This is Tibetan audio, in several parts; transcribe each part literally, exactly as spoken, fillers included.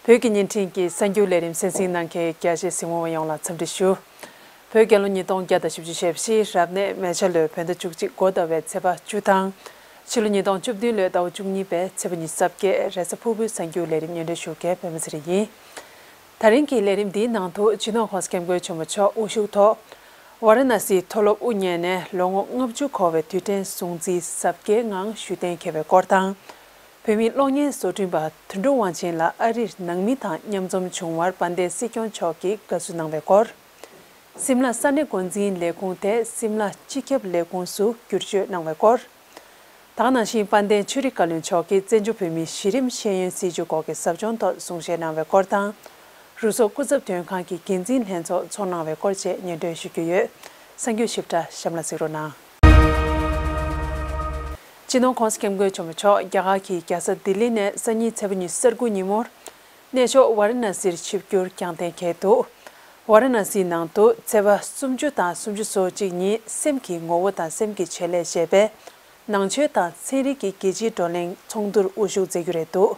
བོད་ཀྱི་བརྙན་འཕྲིན་གྱི་གསར་འགྱུར་ལས་རིམ་གསན་གཟིགས་གནང་མཁན་རྒྱ་ཆེ་གཟིགས་མོ་བ་ཡོངས་ལ་འཚམས་འདྲི་ཞུ། བོད་རྒྱལ་ལོ་ཉིས་སྟོང་བརྒྱ་དང་བཞི་བཅུ་ཞེ་བཞི་རབ་གནས་མེ་བྱ་ལོའི་བོད་ཟླ་བཅུ་གཅིག་འགོ་ཟླ་བའི་ཚེས་པ་བཅུ་དང་། ཕྱི་ལོ་ཉིས་སྟོང་བཅུ་བདུན་ལོའི་ཟླ་བ་བཅུ་གཉིས་པའི་ཚེས་པ་ཉི་ཤུ་རྩ་བརྒྱད། རེས་གཟའ་ཕུར་བུའི་གསར་འགྱུར་ལས་རིམ་སྙན་སྒྲོན་ཞུ་མཁན་པད་མ་ཚེ་རིང་ཡིན། ད་རིང་གི་ལས་རིམ་འདིའི་ནང་དུ་སྤྱི་ནོར་༸གོང་ས་༸སྐྱབས་མགོན་ཆེན་པོ་མཆོག་དབུ་བཞུགས་ཐོག་ཝཱ་ར་ཎ་སིའི་མཐོ་སློབ་དབུ་བརྙེས་ནས་ལོ་ངོ་ལྔ་བཅུ་འཁོར་བའི་དུས་དྲན་སྲུང་བརྩིའི་གཟབ་རྒྱས་ངང་བཞུགས་གཏན་འཁེལ་བའི་སྐོར་དང་། བོད་མིའི་གློག་བརྙན་བཟོ་སྐྲུན་པ་དོན་གྲུབ་དབང་ཆེན་ལགས་ཨ་རིར་ནང་མི་དང་མཉམ་འཛོམས་བྱུང་བར་དཔལ་ལྡན་སྲིད་སྐྱོང་མཆོག་གིས་དགའ་བསུ་གནང་བའི་སྐོར། སིམ་ལ་ས་གནས་འགོ་འཛིན་ལས་ཁུངས་དེ་སིམ་ལ་སྤྱི་ཁྱབ་ལས་ཁུངས་སུ་བསྒྱུར་བཅོས་གནང་བའི་སྐོར། དེ་ནང་བཞིན་དཔལ་ལྡན་ཆོས་རིག་བཀའ་བློན་མཆོག་གིས་བཙན་བྱོལ་བོད་མིའི་གཞི་རིམ་ཤེས་ཡོན་སྲིད་བྱུས་སྐོར་གྱི་ཟབ་སྦྱོང་ཐོག་གསུང་བཤད་གནང་བའི་སྐོར་དང་། རུ་སོག་སྐུ་ཚབ་དོན་ཁང་གི་འགན་འཛིན་ལྷན་ཚོགས་ཚོགས་གནང་བའི་སྐོར་བཅས་སྙན་སྒྲོན་ཞུ་རྒྱུ་ཡོད། གསར་འགྱུར་ཞིབ་ཕྲ་གཤམ་ལ་གཟིགས་རོགས་གནང་། སྤྱི་ནོར་༸གོང་ས་༸སྐྱབས་མགོན་ཆེན་པོ་མཆོག་རྒྱ་གར་གྱི་རྒྱལ་ས་ལྡི་ལི་ནས་སང་ཉིན་ཚེས་པ་ཉི་ཤུ་རྩ་དགུ་ཉིན་མོར། གནས་མཆོག་ཝཱ་ར་ཎ་སིར་ཆིབས་བསྒྱུར་བསྐྱངས་གཏན་འཁེལ་འདུག་ཝཱ་ར་ཎ་སིའི་ནང་དུ་ཚེས་པ་སུམ་ཅུ་དང་སུམ་ཅུ་སོ་གཅིག་ཉིན་སེམས་ཀྱི་ངོ་བོ་དང་སེམས་ཀྱི་བྱེད་ལས་ཞེས་པའི་ནང་ཆོས་དང་ཚན་རིག་གི་རྒྱལ་སྤྱིའི་བགྲོ་གླེང་ཚོགས་འདུར་དབུ་བཞུགས་མཛད་རྒྱུ་རེད་འདུག་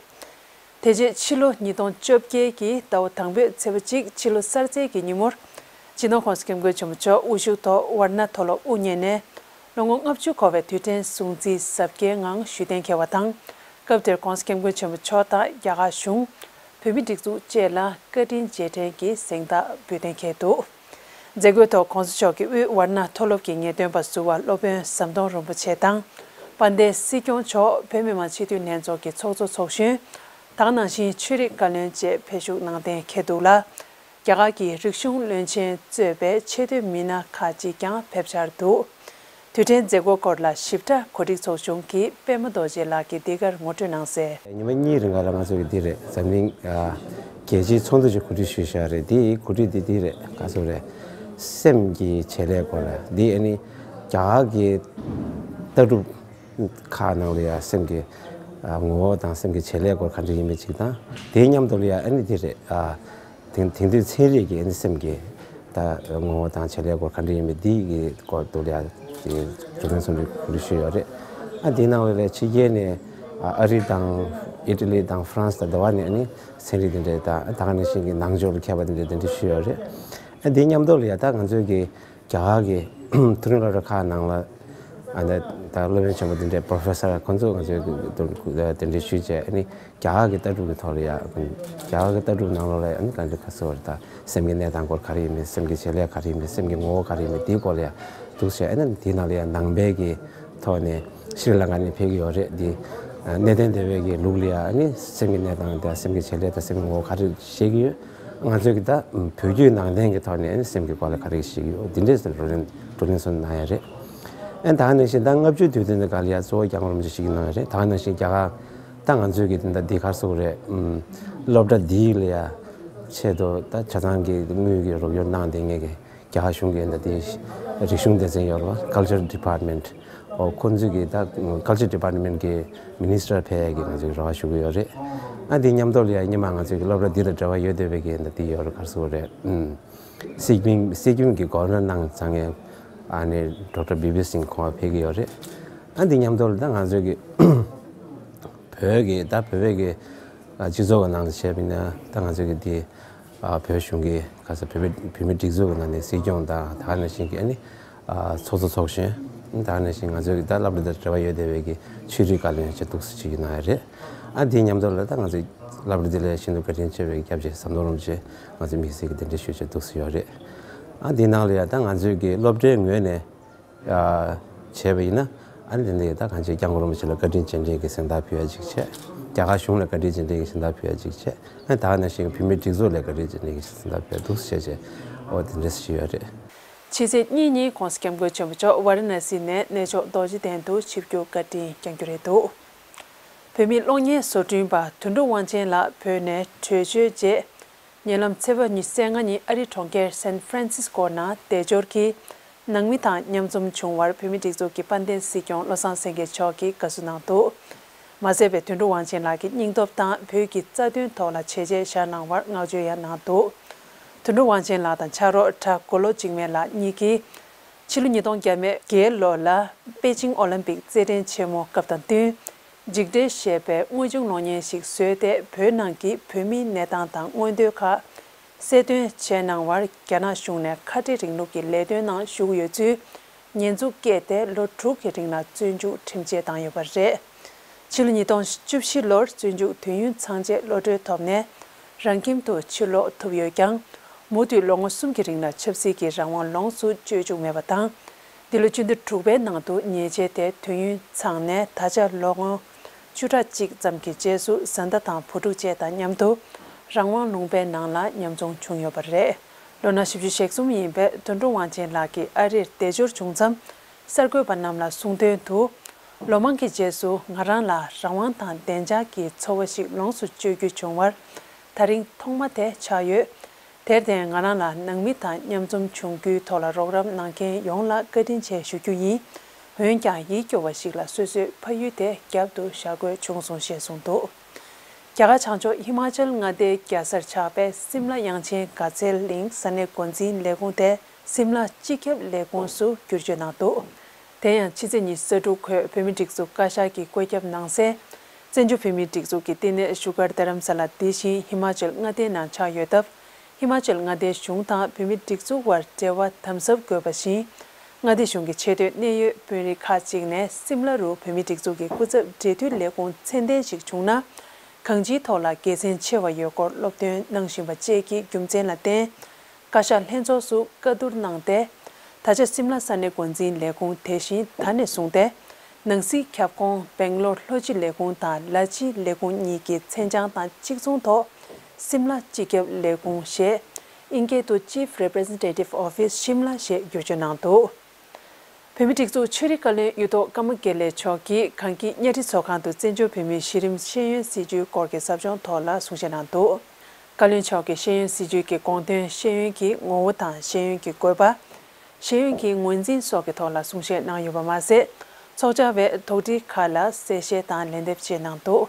དེ་རྗེས་ཕྱི་ལོ་ཉིས་སྟོང་བཅོ་བརྒྱད་ཀྱི་ཟླ་བ་དང་པོའི་ཚེས་པ་གཅིག་ཕྱི་ལོ་གསར་ཚེས་ཀྱི་ཉིན་མོར་སྤྱི་ནོར་༸གོང་ས་༸སྐྱབས་མགོན་ཆེན་པོ་མཆོག་དབུ་བཞུགས་ཐོག་ཝཱ་ར་ཎ་མཐོ་སློབ་དབུ་བརྙེས་ནས། ལོ་ངོ་ལྔ་བཅུ་འཁོར་བའི་དུས་དྲན་སྲུང་བརྩིའི་གཟབ་རྒྱས་ངང་བཞུགས་གཏན་འཁེལ་བ་དང་། སྐབས་དེར་༸གོང་ས་༸སྐྱབས་མགོན་ཆེན་པོ་མཆོག་དང་རྒྱ་གར་གཞུང་། བོད་མིའི་སྒྲིག་འཛུགས་བཅས་ལ་བཀའ་དྲིན་རྗེས་དྲན་གྱི་གཟེངས་རྟགས་འབུལ་གཏན་འཁེལ་འདུག་མཛད་སྒོའི་ཐོག་༸གོང་ས་མཆོག་གིས་དབུས་ཝཱ་ར་ཎ་མཐོ་སློབ་ཀྱི་ངེས་སྟོན་པ་ཟུར་པ་སློབ་དཔོན་ཟམ་གདོང་རིན་པོ་ཆེ་དང་། དཔལ་ལྡན་སྲིད་སྐྱོང་མཆོག་བོད་མི་མང་སྤྱི་འཐུས་ལྷན་ཚོགས་ཀྱི་ཚོགས་གཙོ་ཚོགས་གཞོན། དེ་ནང་བཞིན་ཆོས་རིག་བཀའ་བློན་བཅས་ཕེབས་ཞུགས་གནང་གཏན་འཁེལ་འདུག་ལ། རྒྱ་གར་གྱི་རིག་གཞུང་བློན་ཆེན་གཙོས་པའི་ཆེས་མཐོའི་མི་སྣ་ཁག་ཅིག་ཀྱང་ཕེབས་འཆར་འདུག་དུས་དྲན་མཛད་སྒོ་སྐོར་ལ་ཞིབ་ཕྲ་གོ་སྒྲིག་ཚོགས་ཆུང་གི་པད་མ་རྡོ་རྗེ་ལགས་ཀྱིས་འདི་གར་ངོ་སྤྲོད་གནང་གསལ། ཉི་མ་གཉིས་རིང་ག་ལ་ང་ཚོ་གི་འདི་རེད། འཛམ་གླིང་ཨ་རྒྱལ་སྤྱིའི་ཚོགས་འདུ་ཞིག་གོ་སྒྲིག་ཞུས་བཞག་རེད། འདི་གོ་སྒྲིག་འདི་འདི་རེད། ག་ཚོད་རེད། སེམས་ཀྱི་བྱེད་ལས་སྐོར་ལ་འདི་ཨ་ནི་རྒྱ་གར་གྱི་ལྟ་གྲུབ་ཁག་ནང་ལ་ཡ་སེམས་ཀྱི་ཨ་ངོ་བོ་དང་སེམས་ཀྱི་བྱེད་ལས་སྐོར་ག་འདྲ་ཡིན་མིན་ཅིག་དང་། དེའི་མཉམ་དུ་ལ་ཡ་ཨ་ནི་འདི་རེད། ཨ། དེང་དེང་དུས་ཚན་རིག་གི་ཨ་ནི་སེམས་ཀྱི་ད་ངོ་བོ་དང་བྱེད་ལས་སྐོར་ག་འདྲ་ཡིན་མིན་འདི་གི་སྐོར་དུ་ལ་ཡ་བགྲོ་གླེང་ཚོགས་འདུ་གོ་སྒྲིག་ཞུས་ཡོད་རེད། ཨ་འདི་ནང་ལ་ལས་ཕྱི་རྒྱལ་ནས་ཨ་ཨ་རི་དང་ཨི་ཊ་ལི་དང་ཧྥ་རན་སི་དང་དེ་བ་ནས་ཨ་ནི་ཚན་རིག་དེ་འདྲས་དང་ད་ག་ནང་བཞིན་གྱི་ནང་ཆོས་ལ་མཁས་པ་དེ་འདྲས་གདན་འདྲེན་ཞུས་ཡོད་རེད། ཨ་འདི་མཉམ་དུ་ལ་ཡ་ད་ང་ཚོའི་གི་རྒྱ་གར་གྱི་མཐོ་རིམ་སློབ་གྲྭ་ཁག་ནང་ལ་ཨ་ད་ད་སློབ་དཔོན་ཆེན་པོ་དེ་འདྲས་པོ་རོ་ཕེ་སར་ཁོང་ཚོ་ང་ཚོའི་གི་གདན་འདྲེན་ཞུས་བྱས་ཨ་ནི། རྒྱ་གར་གྱི་ལྟ་གྲུབ་ཀྱི་ཐོག་ལ་ཡ། རྒྱ་གར་གྱི་ལྟ་གྲུབ་ནང་ལོགས་ལ་ཡ་ཨ་ནི་ག་འདྲ་ག་ཟེར་བ་རེད། ད་སེམས་ཀྱི་གནས་སྟངས་སྐོར་ག་རེ་ཡིན་མིན། སེམས་ཀྱི་བྱེད་ལས་ག་རེ་ཡིན་མིན། སེམས་ཀྱི་ངོ་བོ་ག་རེ་ཡིན་མིན། དེའི་སྐོར་ལ་ཡ་འདུག་བྱས། ཨ་ནི་དེའི་ནང་ལ་ཡ་ནང་པའི་གི་ཐོག་ནས་ཤྲི་ལང་ཀ་ནས་ཕེབས་ཀྱི་ཡོད་རེད། དེ་གནས་བརྟན་སྡེ་བའི་གི་ལུགས་ལ་ཡ་ཨ་ནི་སེམས་ཀྱི་གནས་སྟངས་དང་སེམས་ཀྱི་བྱེད་ལས་དང་སེམས་ཀྱི་ངོ་བོ་ག་རེ་བཤད་ཀྱི་ཡོད། ང་ཚོས་ཀྱི་ད་བོད་བརྒྱུད་ནང་བསྟན་གྱི་ཐོག་ནས་ཨ་ནི་སེམས་ཀྱི་སྐོར་ལ་ག་རེ་བཤད་ཀྱི་ཡོད། དེ་འདྲས་སེ་བགྲོ་གླེང་བགྲོ་གླེང་སོགས་གནང་ཡ་རེད། ཨ་ནི་ད་ག་ནང་བཞིན་ད་ལྔ་བཅུའི་དུས་སྟོན་དེ་ག་ལ་ཡ་གཙོ་བོ་སྐྱབས་མགོན་རིན་པོ་ཆེ་གིས་གནང་ཡ་རེད། ད་ག་ནང་བཞིན་རྒྱ་གར། ད་ང་ཚོའི་གི་དེ་འདྲ་འདི་ག་རེ་ཟེར་དགོས་རེད། ཨམ། སློབ་གྲྭ་འདིའི་ལ་ཡ་ཆེད་དུ་ད་ཆ་ཚང་གི་དངུལ་གྱི་རོགས་སྐྱོར་གནང་བསྡད་མཁན་གྱི་རྒྱ་གར་གཞུང་གི་ད་དེ་རིག་གཞུང་སྡེ་ཚན་ཡོད་རེད་པ། Culture Department། ཨོ་ཁོང་ཚོའི་གི་ད་Culture Department་གི་Minister་ཕེབས་ཡ་གི་ང་ཚོས་རེ་བ་ཞུ་གི་ཡོད་རེད། ཨ་འདི་མཉམ་དུ་ལ་ཡ་སྔོན་མ་ང་ཚོའི་གི་སློབ་གྲྭ་འདི་དང་འབྲེལ་བ་ཡོད་བསྡད་པའི་གི་ད་འདི་ཡོད་རེད། ག་རེ་ཟེར་དགོས་རེད། ཨམ། སི་ཀིམ་སི་ཀིམ་གི་Governor་གནང་ཚར་མཁན་ཨ་ནི་Doctor བི་པི་སིང་ཁོང་ཕེབས་ཀྱི་ཡོད་རེད། ཨ་འདི་མཉམ་དུ་ལ་ད་ང་ཚོའི་གི་བོད་ཀྱི་ད་བོད་པའི་གི་ཨ་སྤྱི་ཚོགས་ཀྱི་ནང་དུ་བྱས་པ་ཡིན་ན་ད་ང་ཚོའི་གི་འདི་ཨ་བོད་གཞུང་གི་ག་ས་བོད་པའི་བོད་མི་སྒྲིག་འཛུགས་ཀྱི་ནང་ནས་སྲིད་སྐྱོང་དང་ད་ག་ནང་བཞིན་གི་ཨ་ནི་ཨ་ཚོགས་གཙོ་ཚོགས་གཞོན། ད་ག་ནང་བཞིན་ང་ཚོའི་གི་ད་སློབ་གྲྭ་དང་འབྲེལ་བ་ཡོད་བསྡད་པའི་གི་ཆོས་རིག་བཀའ་བློན་བཅས་འདུག་སེ་བྱེད་ཀྱི་གནང་ཡ་རེད། ཨ་འདི་མཉམ་དུ་ལ་ད་ང་ཚོའི་སློབ་གྲྭ་འདི་ལ་ཤིན་ཏུ་བཀའ་དྲིན་ཆེ་བའི་སྐྱབས་རྗེ་ཟམ་གདོང་རིན་པོ་ཆེ་ང་ཚོའི་དམིགས་བསལ་གྱི་གདན་འདྲེན་ཞུ་ཆེད་འདུག་སེ་ཡོད་རེད། ཨ་འདི་ནང་ལ་ཡ་ད་ང་ཚོའི་གི་སློབ་གྲྭའི་ངོས་ནས་ཨ་བྱས་པ་ཡིན་ན་ཨ་ནི་དེ་འདྲའི་ད་གང་ཅི་སྐྱབས་མགོན་རིན་པོ་ཆེ་ལ་བཀའ་དྲིན་རྗེས་དྲན་གྱི་གཟེངས་རྟགས་ཕུལ་ཡ་གཅིག་བྱས། རྒྱ་གར་གཞུང་ལ་བཀའ་དྲིན་རྗེས་དྲན་གྱི་གཟེངས་རྟགས་ཕུལ་ཡ་གཅིག་བྱས། ཨ་ནི་ད་ག་ནང་བཞིན་བོད་མིའི་སྒྲིག་འཛུགས་ལ་བཀའ་དྲིན་རྗེས་དྲན་གྱི་གཟེངས་རྟགས་ཕུལ་ཡ་འདུག་སེ་བྱས་བྱས། ཨོ་དེ་འདྲ་ཞིག་ཡོད་རེད། ཕྱི་ཚེས་གཉིས་ཉིན་༸གོང་ས་༸སྐྱབས་མགོན་ཆེན་པོ་མཆོག་ཝཱ་ར་ཎ་སི་ནས་གནས་མཆོག་རྡོ་རྗེ་གདན་དུ་ཆིབས་བསྒྱུར་བཀའ་དྲིན་བསྐྱངས་རྒྱུ་རེད་འདུག་བོད་མིའི་གློག་བརྙན་བཟོ་སྐྲུན་པ་དོན་གྲུབ་དབང་ཆེན་ལགས་བོད་ནས་བྲོས་བྱོལ་རྗེས། ཉེ་ལམ་ཚེས་པ་ཉི་ཤུ་རྩ་ལྔ་ཉིན་ཨ་རིའི་གྲོང་ཁྱེར་སན་ཧྥ་རན་སིས་ཀོ་ནང་བདེ་འབྱོར་གྱིས་ནང་མི་དང་མཉམ་འཛོམས་བྱུང་བར་བོད་མིའི་སྒྲིག་འཛུགས་ཀྱི་དཔལ་ལྡན་སྲིད་སྐྱོང་བློ་བཟང་སེང་གེ་མཆོག་གིས་དགའ་བསུ་གནང་འདུག་མ་ཟད་པའི་དོན་གྲུབ་དབང་ཆེན་ལགས་ཀྱི་སྙིང་སྟོབས་དང་བོད་ཀྱི་རྩ་དོན་ཐོག་ལ་བྱས་རྗེས་བཞག་གནང་བར་བསྔགས་བརྗོད་ཡང་གནང་འདུག་དོན་གྲུབ་དབང་ཆེན་ལགས་དང་ཕྱག་རོགས་གྲྭ་མགོ་ལོག་འཇིགས་མེད་ལགས་གཉིས་ཀྱིས། ཕྱི་ལོ་ཉིས་སྟོང་བརྒྱ་མེད་བརྒྱད་ལོ་ལ་པེ་ཅིང་ཨོ་ལིམ་པིག་རྩེད་འགྲན་ཆེན་མོ་སྐབས་དང་བསྟུན། འཇིགས་བྲལ་ཞེས་པའི་དངོས་བྱུང་གློག་བརྙན་ཞིག་བཟོས་ཏེ། བོད་ནང་གི་བོད་མིའི་གནས་སྟངས་དང་མངོན་འདོད་ཁག་གསལ་སྟོན་བྱས་གནང་བར། རྒྱ་ནག་གཞུང་ནས་ཁ་བྲལ་རིང་ལུགས་ཀྱི་ལས་དོན་ནང་ཞུགས་ཡོད་ཚུལ་ཉེས་འཛུགས་བཀལ་ཏེ། ལོ་དྲུག་གི་རིང་ལ་བཙོན་འཇུག་ཁྲིམས་ཆད་བཏང་ཡོད་པ་རེད། ཕྱི་ལོ་ཉིས་སྟོང་བཅུ་བཞི་ལོར་བཙོན་འཇུག་དུས་ཡུན་ཚང་རྗེས་གློད་གྲོལ་ཐོབ་ནས། རང་ཁྱིམ་དུ་ཕྱིར་ལོག་ཐུབ་ཡོད་ཀྱང་། མུ་མཐུད་ལོ་ངོ་གསུམ་གྱི་རིང་ལ་ཆབ་སྲིད་ཀྱི་རང་དབང་ལོངས་སུ་སྤྱོད་བཅུག་མེད་པ་དང་། འདི་ལོ་སྤྱི་ཟླ་དྲུག་པའི་ནང་དུ་ཉེས་ཆད་དེ་དུས་ཡུན་ཚང་ནས། ད་ཆ་ལོ་ངོ་བཅུ་ཕྲག་གཅིག་ཙམ་གྱི་རྗེས་སུ། བཟའ་ཟླ་དང་བུ་ཕྲུག་བཅས་དང་མཉམ་དུ་རང་དབང་ལུང་པའི་ནང་ལ་མཉམ་འཛོམས་བྱུང་ཡོད་པ་རེད། ལོ་ན་བཞི་བཅུ་ཞེ་གསུམ་ཡིན་པའི་དོན་གྲུབ་དབང་ཆེན་ལགས་ཀྱིས་ཨ་རིར་བདེ་འབྱོར་བྱུང་མཚམས། གསར་འགོད་པ་རྣམས་ལ་གསུངས་དོན་དུ། ལོ་མང་གི་རྗེས་སུ་ང་རང་ལ་རང་དབང་དང་བདེ་འཇགས་ཀྱི་འཚོ་བ་ཞིག་ལོངས་སུ་སྤྱོད་རྒྱུ་བྱུང་བར། ད་རིང་ཐོག་མ་དེ་ཆགས་ཡོད། དེར་བརྟེན། ང་རང་ལ་ནང་མི་དང་མཉམ་འཛོམས་བྱུང་རྒྱུའི་ཐོག་ལ་རོགས་རམ་གནང་མཁན་ཡོངས་ལ་བཀའ་དྲིན་ཆེ་ཞུ་རྒྱུ་ཡིན། འོན་ཀྱང་། ཡིད་སྐྱོ་བ་ཞིག་ལ། སོ་སོའི་ཕ་ཡུལ་དེ་རྒྱབ་ཏུ་བཞག་དགོས་བྱུང་སོང་ཞེས་གསུངས་འདུག་རྒྱ་གར་བྱང་ཕྱོགས་ཧི་མ་ཅལ་མངའ་སྡེའི་རྒྱལ་སར་ཆགས་པའི་སིམ་ལ་དབྱངས་ཅན་དགའ་ཚལ་གླིང་ས་གནས་འགོ་འཛིན་ལས་ཁུངས་དེ། སིམ་ལ་སྤྱི་ཁྱབ་ལས་ཁུངས་སུ་བསྒྱུར་བཅོས་གནང་འདུག་དེ་ཡང་ཕྱི་ཚེས་ཉི་ཤུ་རྩ་དྲུག་གོས་བོད་མིའི་སྒྲིག་འཛུགས་བཀའ་ཤག་གིས་བཀོད་ཁྱབ་གནང་སའི། བཙན་བྱོལ་བོད་མིའི་སྒྲིག་འཛུགས་ཀྱི་བསྟི་གནས་བཞུགས་སྒར་རྡ་རམ་ས་ལ། དེ་བཞིན་ཧི་མ་ཅལ་མངའ་སྡེའི་ནང་ཆགས་ཡོད་སྟབས། ཧི་མ་ཅལ་མངའ་སྡེའི་གཞུང་དང་བོད་མིའི་སྒྲིག་འཛུགས་དབར་འབྲེལ་བ་དམ་ཟབ་དགོས་པ་བཞིན། མངའ་སྡེ་གཞུང་གི་ཆེས་མཐོའི་གནད་ཡོད་དཔོན་རིགས་ཁག་ཅིག་ནས་སིམ་ལ་རུ་བོད་མིའི་སྒྲིག་འཛུགས་ཀྱི་སྐུ་ཚབ་འབྲེལ་མཐུད་ལས་ཁུངས་མཚན་ལྡན་ཞིག་བྱུང་ན། གང་ཅིའི་ཐོག་ལ་དགེ་མཚན་ཆེ་བ་ཡོད་སྐོར་སློབ་སྟོན་གནང་བཞིན་པ་བཅས་ཀྱི་རྒྱུ་མཚན་ལ་བརྟེན། བཀའ་ཤག་ལྷན་ཚོགས་སུ་བཀའ་བསྡུར་གནང་སྟེ། ད་ཆ་སིམ་ལ་ས་གནས་འགོ་འཛིན་ལས་ཁུངས་དེ་བཞིན་ད་ནས་བཟུང་སྟེ། ནང་སྲིད་ཁྱབ་ཁོངས་སྦེང་ལོར་ལྷོ་སྤྱི་ལས་ཁུངས་དང་ལ་སྤྱི་ལས་ཁུངས་གཉིས་ཀྱི་མཚན་བྱང་དང་གཅིག་མཚུངས་ཐོག་སིམ་ལ་སྤྱི་ཁྱབ་ལས་ཁུངས་ཞེས། ཨིན་སྐད་དུ་Chief Representative Office Shimla ཞེས་བསྒྱུར་བཅོས་གནང་འདུག་བོད་མིའི་སྒྲིག་འཛུགས་ཆོས་རིག་བཀའ་བློན་གཡུ་ཐོག་ཀརྨ་དགེ་ལེགས་མཆོག་གིས་གངས་སྐྱིད་གཉའ་ཁྲི་ཚོགས་ཁང་དུ་བཙན་བྱོལ་བོད་མིའི་གཞི་རིམ་ཤེས་ཡོན་སྲིད་བྱུས་སྐོར་གྱི་ཟབ་སྦྱོང་ཐོག་ལ་གསུང་བཤད་གནང་འདུག་བཀའ་བློན་མཆོག་གིས་ཤེས་ཡོན་སྲིད་བྱུས་ཀྱི་དགོངས་དོན། ཤེས་ཡོན་གྱི་ངོ་བོ་དང་ཤེས་ཡོན་གྱི་དགོས་པ། ཤེས་ཡོན་གྱི་ངོས་འཛིན་སོགས་ཀྱི་ཐོག་ལ་གསུང་བཤད་གནང་ཡོད་པ་མ་ཟད། ཚོགས་བཅར་བས་དོགས་འདྲི་ཁག་ལ་གསལ་བཤད་དང་ལན་འདེབས་བཅས་གནང་འདུག་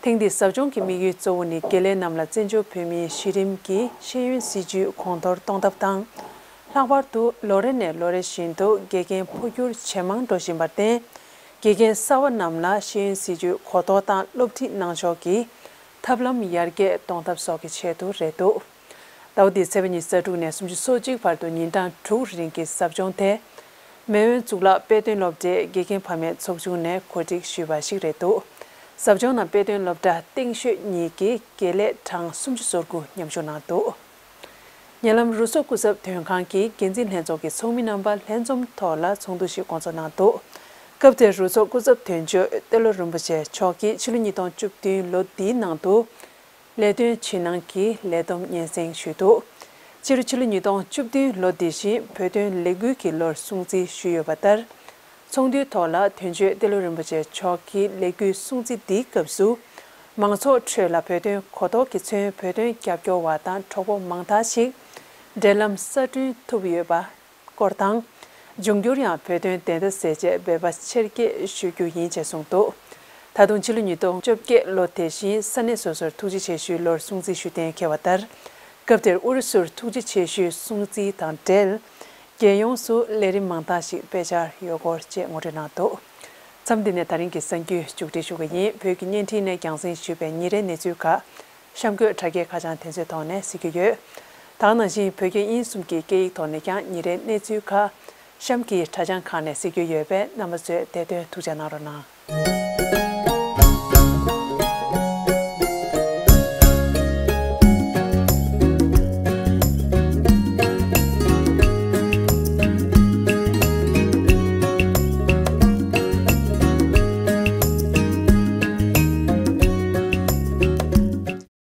ཐེངས་འདིའི་ཟབ་སྦྱོང་གི་དམིགས་ཡུལ་གཙོ་བོ་ནི། དགེ་ལས་རྣམས་ལ་བཙན་བྱོལ་བོད་མིའི་གཞི་རིམ་གྱི་ཤེས་ཡོན་སྲིད་བྱུས་གོང་མཐོར་གཏོང་ཐབས་དང་། ལྷག་པར་དུ་ལོ་རེ་ནས་ལོ་རེ་བཞིན་དུ་དགེ་རྒན་འཕོ་འགྱུར་ཇེ་མང་འགྲོ་བཞིན་པར་བརྟེན། དགེ་རྒན་གསར་བ་རྣམས་ལ་ཤེས་ཡོན་སྲིད་བྱུས་གོ་རྟོགས་དང་སློབ་ཁྲིད་གནང་ཕྱོགས་ཀྱི་ཐབས་ལམ་ཡར་རྒྱས་གཏོང་ཐབས་སོགས་ཀྱི་ཆེད་དུ་རེད་འདུག་ཟླ་བ་འདིའི་ཚེས་པ་ཉི་ཤུ་རྩ་དྲུག་ནས་སུམ་ཅུ་སོ་གཅིག་བར་དུ་ཉིན་གྲངས་དྲུག་རིང་གི་ཟབ་སྦྱོང་དེ། མེས་དབོན་གཙུག་ལག་དཔེ་སྟོན་སློབ་གྲྭའི་དགེ་རྒན་ཕ་མས་ཚོགས་ཆུང་ནས་གོ་སྒྲིག་ཞུས་པ་ཞིག་རེད་འདུག་ཟབ་སྦྱོང་ནང་དཔེ་སྟོན་སློབ་གྲྭ་སྟེང་ཤོད་གཉིས་ཀྱི་དགེ་ལས་གྲངས་སུམ་ཅུ་སོ་དགུ་མཉམ་ཞུགས་གནང་འདུག་ཉེ་ལམ་རུ་སོག་སྐུ་ཚབ་དོན་ཁང་གི་འགན་འཛིན་ལྷན་ཚོགས་ཀྱི་ཚོགས་མི་རྣམ་པ་ལྷན་འཛོམས་ཐོག་ལ་ཚོགས་འདུ་ཞིག་སྐོང་ཚོགས་གནང་འདུག་སྐབས་དེར་རུ་སོག་སྐུ་ཚབ་དོན་གཅོད་ཏེ་ལོ་རིན་པོ་ཆེ་མཆོག་གིས་ཕྱི་ལོ་ཉིས་སྟོང་བཅུ་བདུན་ལོ་འདིའི་ནང་དུ། ལས་དོན་ཇུས་གནང་གི་ལས་བསྡོམས་སྙན་སེང་ཞུས་འདུག་སྤྱི་ལོ་ཕྱི་ལོ་ཉིས་སྟོང་བཅུ་བདུན་ལོ་འདི་བཞིན་བོད་དོན་ལས་འགུལ་གྱི་ལོར་སྲུང་བརྩི་ཞུས་ཡོད་པ་ལྟར། ཚོགས་འདུའི་ཐོག་ལ་དོན་གཅོད་ཏེ་ལོ་རིན་པོ་ཆེ་མཆོག་གིས་ལས་འགུལ་སྲུང་བརྩི་འདིའི་སྐབས་སུ། མང་ཚོགས་ཁྲོད་ལ་བོད་དོན་གོ་རྟོགས་ཀྱིས་མཚོན་བོད་དོན་རྒྱབ་སྐྱོར་བ་དང་གྲོགས་པོ་མང་དག་ཞིག་འབྲེལ་ལམ་གསར་བསྐྲུན་ཐུབ་ཡོད་པ། སྐོར་དང་། འབྱུང་འགྱུར་ཡང་བོད་དོན་བདེན་མཐའ་གསལ་ཆེད་འབད་པ་ཆེར་བསྐྱེད་ཞུ་རྒྱུ་ཡིན་ཅེས་གསུངས་འདུག་ད་དུང་ཕྱི་ལོ་ཉིས་སྟོང་བཅོ་བརྒྱད་ལོ་དེ་བཞིན་ས་གནས་སོ་སོར་ཐུགས་རྗེ་ཆེ་ཞུའི་ལོར་སྲུང་བརྩི་ཞུ་གཏན་འཁེལ་བ་ལྟར། སྐབས་དེར་ཨུ་རུ་སུར་ཐུགས་རྗེ་ཆེ་ཞུའི་སྲུང་བརྩི་དང་འབྲེལ། རྒྱལ་ཡོངས་སུ་ལས་རིམ་མང་དག་ཞིག་སྤེལ་འཆར་ཡོད་སྐོར་བཅས་ངོ་སྤྲོད་གནང་འདུག་མཚམས་འདི་ནས་ད་རིང་གི་གསར་འགྱུར་མཇུག་སྒྲིལ་ཞུ་གི་ཡིན། བོད་ཀྱི་བརྙན་འཕྲིན་ནས་རྒྱང་སྲིང་ཞུས་པའི་ཉིན་རེའི་གནས་ཚུལ་ཁག་གཤམ་འཁོད་དྲ་རྒྱའི་ཁ་བྱང་དེ་ཚོའི་ཐོག་ནས་གཟིགས་རྒྱུ་ཡོད། ད་ག་ནང་བཞིན་བོད་རྒྱ་དབྱིན་གསུམ་གྱི་སྐད་ཡིག་ཐོག་ནས་ཀྱང་ཉིན་རེའི་གནས་ཚུལ་ཁག་གཤམ་གྱི་དྲ་བྱང་ཁག་ནས་གཟིགས་རྒྱུ་ཡོད་པས། རྣམ་པ་ཚོས་དེ་དོན་ཐུགས་འཇགས་གནང་རོགས་གནང་།